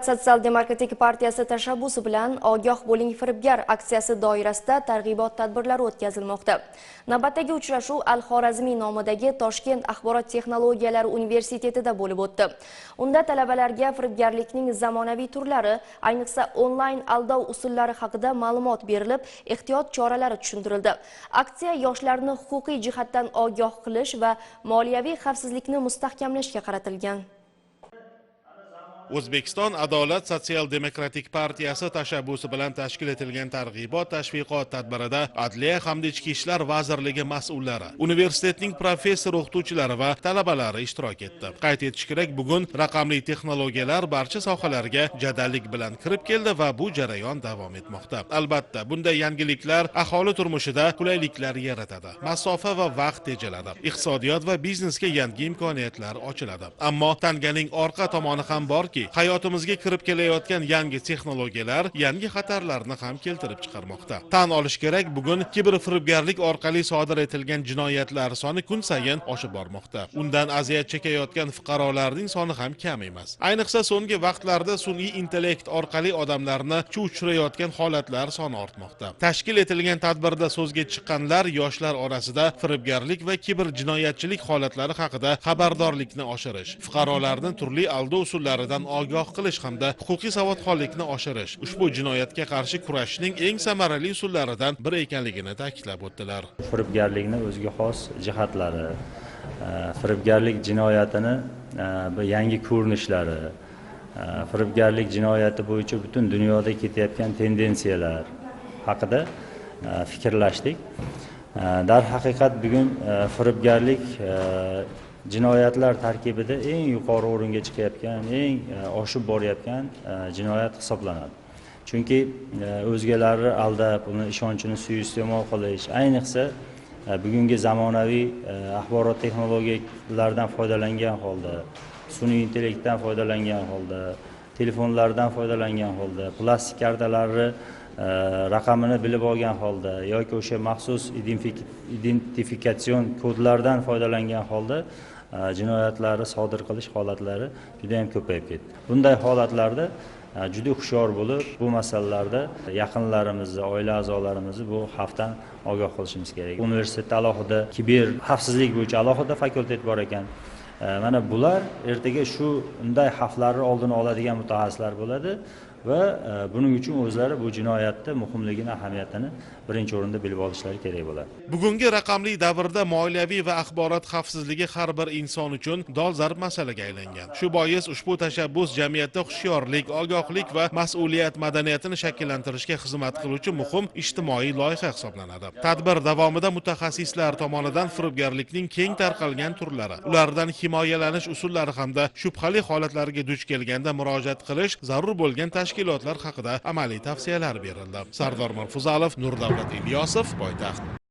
Sotsial-demokratik partiyasi tashabbusi bilan "Ogoh bo'ling, firibgar" aksiyasi doirasida targ'ibot tadbirlari o'tkazilmoqda. Navbatdagi uchrashuv Al-Xorazmiy nomidagi Toshkent axborot texnologiyalari universitetida bo'lib o'tdi. Unda talabalarga firibgarlikning zamonaviy turlari, ayniqsa onlayn aldov usullari haqida ma'lumot berilib, ehtiyot choralari tushuntirildi. Aksiya yoshlarni huquqiy jihatdan ogoh qilish va moliyaviy xavfsizlikni mustahkamlashga qaratilgan. O'zbekiston Adolat sotsial-demokratik partiyasi tashabbusi bilan tashkil etilgan targ'ibot tashviqot tadbirida Adliya hamda Ichki ishlar vazirligi mas'ullari, universitetning professor o'qituvchilari va talabalari ishtirok etdi. Qayd etish kerak, bugun raqamli texnologiyalar barcha sohalarga jadallik bilan kirib keldi va bu jarayon davom etmoqda. Albatta, bunday yangiliklar aholi turmushida qulayliklar yaratadi, masofa va vaqt tejaladi, iqtisodiyot va biznesga yangi imkoniyatlar ochiladi. Ammo tanganing orqa tomoni ham borki, hayotimizga kirib kelayotgan yangi texnologiyalar yangi xatarlarni ham keltirib chiqarmoqda. Tan olish kerak, bugun kiberfiribgarlik orqali sodir etilgan jinoyatlar soni kun sayin oshib bormoqda. Undan aziyat chekayotgan fuqarolarning soni ham kam emas. Ayniqsa so'nggi vaqtlarda sun'iy intellekt orqali odamlarni chuv tushirayotgan holatlar soni ortmoqda. Tashkil etilgan tadbirda so'zga chiqqanlar yoshlar orasida firibgarlik va kiber jinoyatchilik holatlari haqida xabardorlikni oshirish, fuqarolarni turli aldov usullaridan ogoh qilish hamda huquqiy savodxonlikni oshirish ushbu jinoyatga qarshi kurashishning eng samarali usullaridan biri ekanligini ta'kidlab o'tdilar. Firibgarlikni o'ziga xos jihatlari, firibgarlik jinoyatini yangi ko'rinishlari, firibgarlik jinoyati bo'yicha butun dunyoda ketayotgan tendensiyalar haqida fikrlashdik. Darhaqiqat bugun firibgarlik jinoyatlar tarkibida eng yuqori o'ringa chiqayotgan, eng oshib borayotgan jinoyat hisoblanadi. Chunki o'zgalarni aldab, uni ishonchini suiiste'mol qilish, ayniqsa bugungi zamonaviy axborot texnologiyalaridan foydalangan holda, sun'iy intellektdan foydalangan holda, telefonlardan foydalangan holda, plastik kartalarni raqamini bilib olgan holda yoki o'sha maxsus identifikatsion kodlardan foydalangan holda jinoyatlarni sodir qilish holatlari juda ham ko'payib ketdi. Bunday holatlarda juda hushyor bo'lib, bu masalalarda yaqinlarimizni, oila a'zolarimizni bu xavfdan ogoh qilishimiz kerak. Universitetda alohida kiber xavfsizlik bo'yicha alohida fakultet bor ekan. Mana bular ertaga shunday xavflarni oldini oladigan mutaxassislar bo'ladi va buning uchun o'zlari bu jinoyatni muhimligini, ahamiyatini birinchi o'rinda bilib olishlari kerak bo'ladi. Bugungi raqamli davrda moliyaviy va axborot xavfsizligi har bir inson uchun dolzarb masalaga aylangan. Shu bois ushbu tashabbus jamiyatda hushyorlik, ogohlik va mas'uliyat madaniyatini shakllantirishga xizmat qiluvchi muhim ijtimoiy loyiha hisoblanadi. Tadbir davomida mutaxassislar tomonidan firibgarlikning keng tarqalgan turlari, ulardan himoyalanish usullari hamda shubhali holatlarga duch kelganda murojaat qilish zarur bo'lgan tashkilotlar haqida amaliy tavsiyalar berildi. Sardor Mirfuzalov, Nurdavlat Ilyosov, Poytaxt.